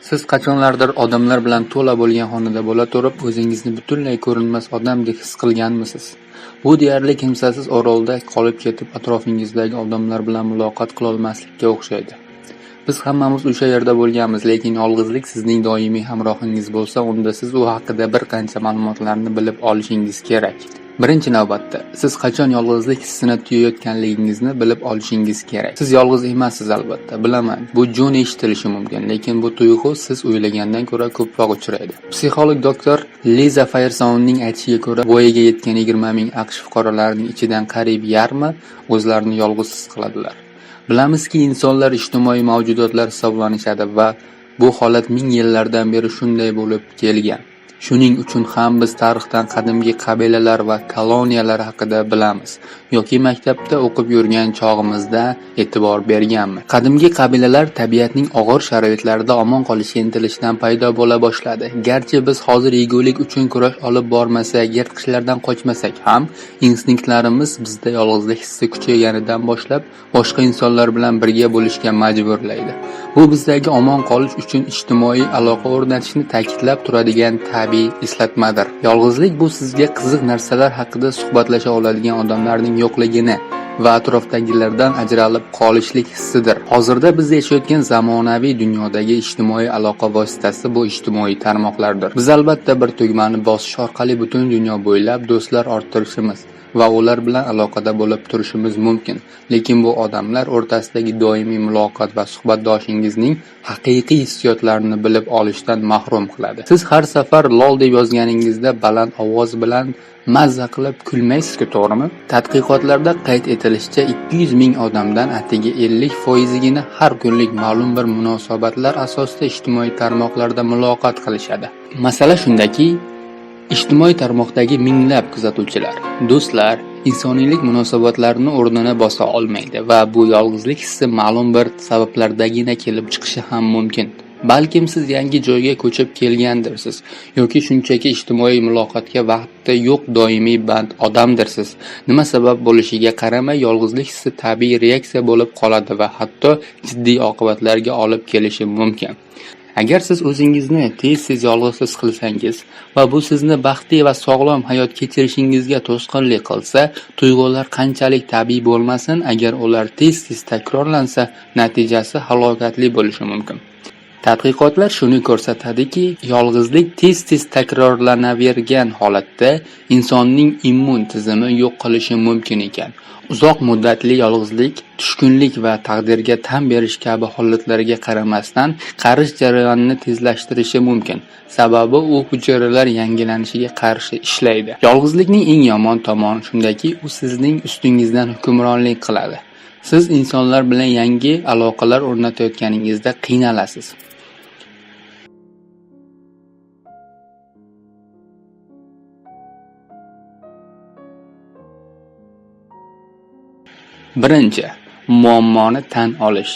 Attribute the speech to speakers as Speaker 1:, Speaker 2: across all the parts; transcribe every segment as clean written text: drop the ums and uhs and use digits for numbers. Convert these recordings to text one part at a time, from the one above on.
Speaker 1: Siz qachonlardir odamlar bilan to'la bo'lgan xonada bo'la turib, o'zingizni butunlay ko'rinmas odamdek his qilganmisiz? Bu deyarli kimsasiz orolda qolib ketib, atrofingizdagi odamlar bilan muloqot qilolmaslikka o'xshaydi. Biz hammamiz o'sha yerda bo'lganmiz, lekin yolg'izlik sizning doimiy hamrohingiz bo'lsa, unda siz u haqida bir qancha ma'lumotlarni bilib olishingiz kerak. Birinchi navbatda, siz qachon yolg'izlik hissini tuyayotganligingizni bilib olishingiz kerak. Siz yolg'iz emassiz albatta, bilaman. Bu jo'n eshitilishi mumkin, lekin bu tuyg'u siz o'ylagandan ko'ra ko'proq uchraydi. Psixolog doktor Liza Firestonening aytishiga ko'ra, voyaga yetgan 20 ming AQSh fuqarolarining ichidan qariyb yarmi o'zlarini yolg'iz his qiladilar. Bilamizki, insonlar ijtimoiy mavjudotlar hisoblanishadi va bu holat ming yillardan beri shunday bo'lib kelgan. Shuning uchun ham biz tarixdan qadimgi qabilalar va koloniyalar haqida bilamiz yoki maktabda o'qib yurgan chog'imizda e'tibor berganmiz. Qadimgi qabilalar tabiatning og'ir sharoitlarida omon qolishga intilishidan paydo bo'la boshladi. Garchi biz hozir yegulik uchun kurash olib bormasak, yirtqichlardan qochmasak ham, instinktlarimiz bizda yolg'izlik hissi kuchayganidan boshlab boshqa insonlar bilan birga bo'lishga majburlaydi. Bu bizdagi omon qolish uchun ijtimoiy aloqa o'rnatishni ta'kidlab turadigan tabiiy eslatmadir. Yolg'izlik bu sizga qiziq narsalar haqida suhbatlasha oladigan odamlarning yo'qligini va atrofdagilardan ajralib qolishlik hissidir. Hozirda biz yashayotgan zamonaviy dunyodagi ijtimoiy aloqa vositasi bu ijtimoiy tarmoqlardir. Biz albatta bir tugmani bosish orqali butun dunyo bo'ylab do'stlar orttirishimiz va ular bilan aloqada bo'lib turishimiz mumkin. Lekin bu odamlar o'rtasidagi doimiy muloqot va suhbatdoshingizning haqiqiy hissiyotlarini bilib olishdan mahrum qiladi. Siz har safar lol deb yozganingizda baland ovoz bilan mazza qilib kulmaysiz-ku, to'g'rimi? Tadqiqotlarda qayd etilishicha, 200 ming odamdan atigi 50%igina har kunlik ma'lum bir munosabatlar asosida ijtimoiy tarmoqlarda muloqot qilishadi. Masala shundaki, ijtimoiy tarmoqdagi minglab kuzatuvchilar, do'stlar insoniylik munosabatlarini o'rnini bosa olmaydi va bu yolg'izlik hissi ma'lum bir sabablardagina kelib chiqishi ham mumkin. Balkim siz yangi joyga ko'chib kelgandirsiz yoki shunchaki ijtimoiy muloqotga vaqti yo'q doimiy band odamdirsiz. Nima sabab bo'lishiga qaramay, yolg'izlik hissi tabiiy reaksiya bo'lib qoladi va hatto jiddiy oqibatlarga olib kelishi mumkin. Agar siz o'zingizni tez-tez yolg'iz his qilsangiz va bu sizni baxtli va sog'lom hayot kechirishingizga to'sqinlik qilsa, tuyg'ular qanchalik tabiiy bo'lmasin, agar ular tez-tez takrorlansa, natijasi halokatli bo'lishi mumkin. Tadqiqotlar shuni ko'rsatadiki, yolg'izlik tez-tez takrorlanavergan holatda insonning immun tizimi yo'q qilishi mumkin ekan. Uzoq muddatli yolg'izlik, tushkunlik va taqdirga tan berish kabi holatlarga qaramasdan, qarish jarayonini tezlashtirishi mumkin. Sababi u hujayralar yangilanishiga qarshi ishlaydi. Yolg'izlikning eng yomon tomoni shundaki, u sizning ustingizdan hukmronlik qiladi. Siz insonlar bilan yangi aloqalar o'rnatayotganingizda qiynalasiz. Birinchi, muammoni tan olish.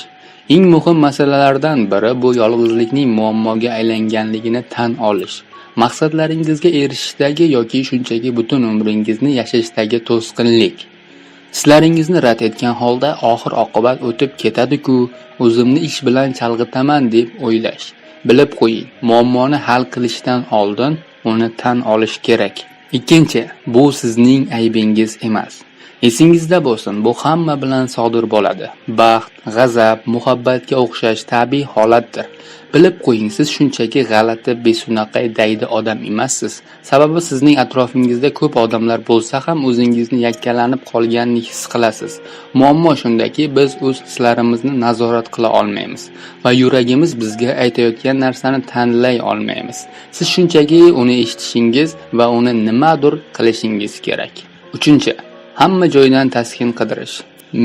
Speaker 1: Eng muhim masalalardan biri bu yolg'izlikning muammoga aylanganligini tan olish. Maqsadlaringizga erishishdagi yoki shunchaki butun umringizni yashashdagi to'sqinlik. Hislaringizni rad etgan holda oxir-oqibat o'tib ketadi-ku, o'zimni ish bilan chalg'itaman deb o'ylash. Bilib qo'ying, muammoni hal qilishdan oldin uni tan olish kerak. Ikkinchi, bu sizning aybingiz emas. Esingizda bo'lsin, bu hamma bilan sodir bo'ladi. Baxt, g'azab, muhabbatga o'xshash tabiiy holatdir. Bilib qo'ying, siz shunchaki g'alati, besunaqay, daydi odam emassiz. Sababi sizning atrofingizda ko'p odamlar bo'lsa ham o'zingizni yakkalanib qolgandek his qilasiz. Muammo shundaki, biz o'z hislarimizni nazorat qila olmaymiz va yuragimiz bizga aytayotgan narsani tanlay olmaymiz. Siz shunchaki uni eshitishingiz va uni nimadir qilishingiz kerak. Uchinchi, hamma joydan taskin qidirish.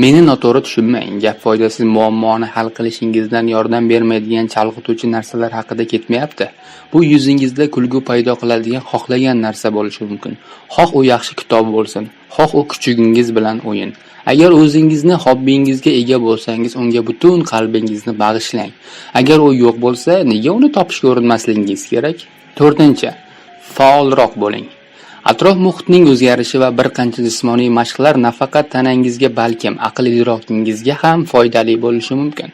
Speaker 1: Meni noto'g'ri tushunmang, gap foydasiz muammoni hal qilishingizdan yordam bermaydigan chalg'ituvchi narsalar haqida ketmayapti. Bu yuzingizda kulgu paydo qiladigan xohlagan narsa bo'lishi mumkin. Xoh u yaxshi kitob bo'lsin, xoh u kuchugingiz bilan o'yin. Agar o'zingizni hobbingizga ega bo'lsangiz, unga butun qalbingizni bag'ishlang. Agar u yo'q bo'lsa, nega uni topishga urinmasligingiz kerak? To'rtinchi, faolroq bo'ling. Atrof muhitning o'zgarishi va bir qancha jismoniy mashqlar nafaqat tanangizga, balkim aql-idrokingizga ham foydali bo'lishi mumkin.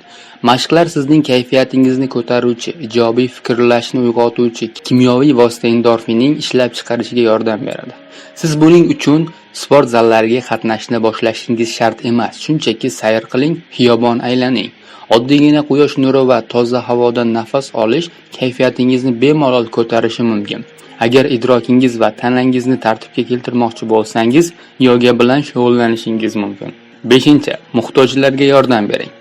Speaker 1: Mashqlar sizning kayfiyatingizni ko'taruvchi, ijobiy fikrlashni uyg'otuvchi kimyoviy vosita endorfinning ishlab chiqarishiga yordam beradi. Siz buning uchun sport zallariga qatnashni boshlashingiz shart emas, shunchaki sayr qiling, xiyobon aylaning. Oddiygina quyosh nuri va toza havodan nafas olish kayfiyatingizni bemalol ko'tarishi mumkin. Agar idrokingiz va tanangizni tartibga keltirmoqchi bo'lsangiz, yoga bilan shug'ullanishingiz mumkin. 5. Muhtojlarga yordam bering.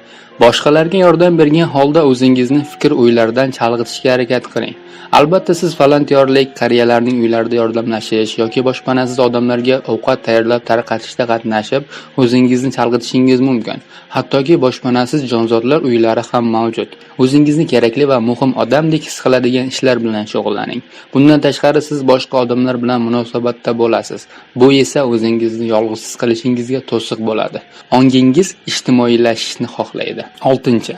Speaker 1: Boshqalarga yordam bergan holda o'zingizni fikr-o'ylardan chalg'itishga harakat qiling. Albatta, siz volontyorlik, qariyalarning uylarida yordamlashish yoki boshpanasiz odamlarga ovqat tayyorlab tarqatishda qatnashib, o'zingizni chalg'itishingiz mumkin. Hattoki boshpanasiz jonzotlar uylari ham mavjud. O'zingizni kerakli va muhim odamdek his qiladigan ishlar bilan shug'ullaning. Bundan tashqari, siz boshqa odamlar bilan munosabatda bo'lasiz. Bu esa o'zingizni yolg'iz his qilishingizga to'siq bo'ladi. Ongingiz ijtimoiylashishni xohlaydi. 6.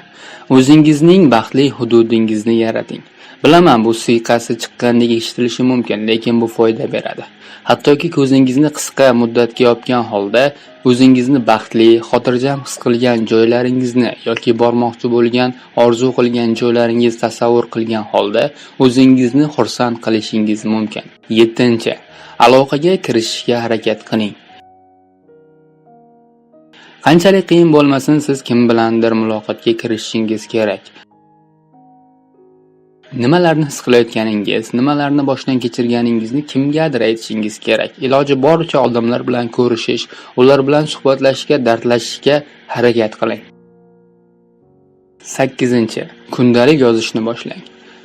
Speaker 1: O'zingizning baxtli hududingizni yarating. Bilaman, bu siyqasi chiqqandek eshitilishi mumkin, lekin bu foyda beradi. Hattoki ko'zingizni qisqa muddatga yopgan holda o'zingizni baxtli, xotirjam his qilgan joylaringizni yoki bormoqchi bo'lgan, orzu qilgan joylaringizni tasavvur qilgan holda o'zingizni xursand qilishingiz mumkin. 7. Aloqaga kirishishga harakat qiling. Qanchalik qiyin bo'lmasin, siz kim bilandir muloqotga kirishishingiz kerak. Nimalarni his qilayotganingiz, nimalarni boshdan kechirganingizni kimgadir aytishingiz kerak. Iloji boricha odamlar bilan ko'rishish, ular bilan suhbatlashishga, dardlashishga harakat qiling. 8. Kundalik yozishni boshlang.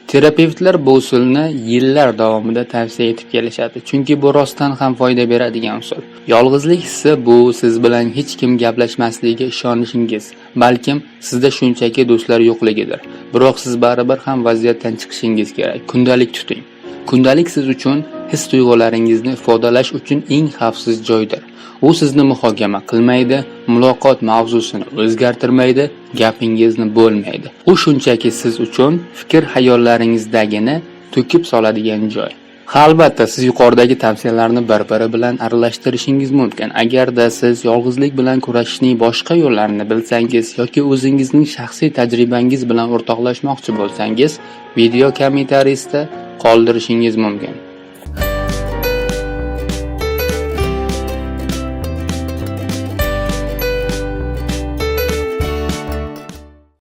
Speaker 1: Terapevtlar bu usulni yillar davomida tavsiya etib kelishadi, chunki bu rostdan ham foyda beradigan usul. Yolg'izlik hissi bu siz bilan hech kim gaplashmasligiga ishonishingiz, balkim sizda shunchaki do'stlar yo'qligidir. Biroq siz baribir ham vaziyatdan chiqishingiz kerak. Kundalik tuting. Kundalik siz uchun his-tuyg'ularingizni ifodalash uchun eng xavfsiz joydir. U sizni muhokama qilmaydi, muloqot mavzusini o'zgartirmaydi, gapingizni bo'lmaydi. U shunchaki siz uchun fikr-xayollaringizdagini to'kib soladigan joy. Ha, albatta, siz yuqoridagi tavsiyalarni bir-biri bilan aralashtirishingiz mumkin. Agarda siz yolg'izlik bilan kurashishning boshqa yo'llarini bilsangiz yoki o'zingizning shaxsiy tajribangiz bilan o'rtoqlashmoqchi bo'lsangiz, video kommentariyasida qoldirishingiz mumkin.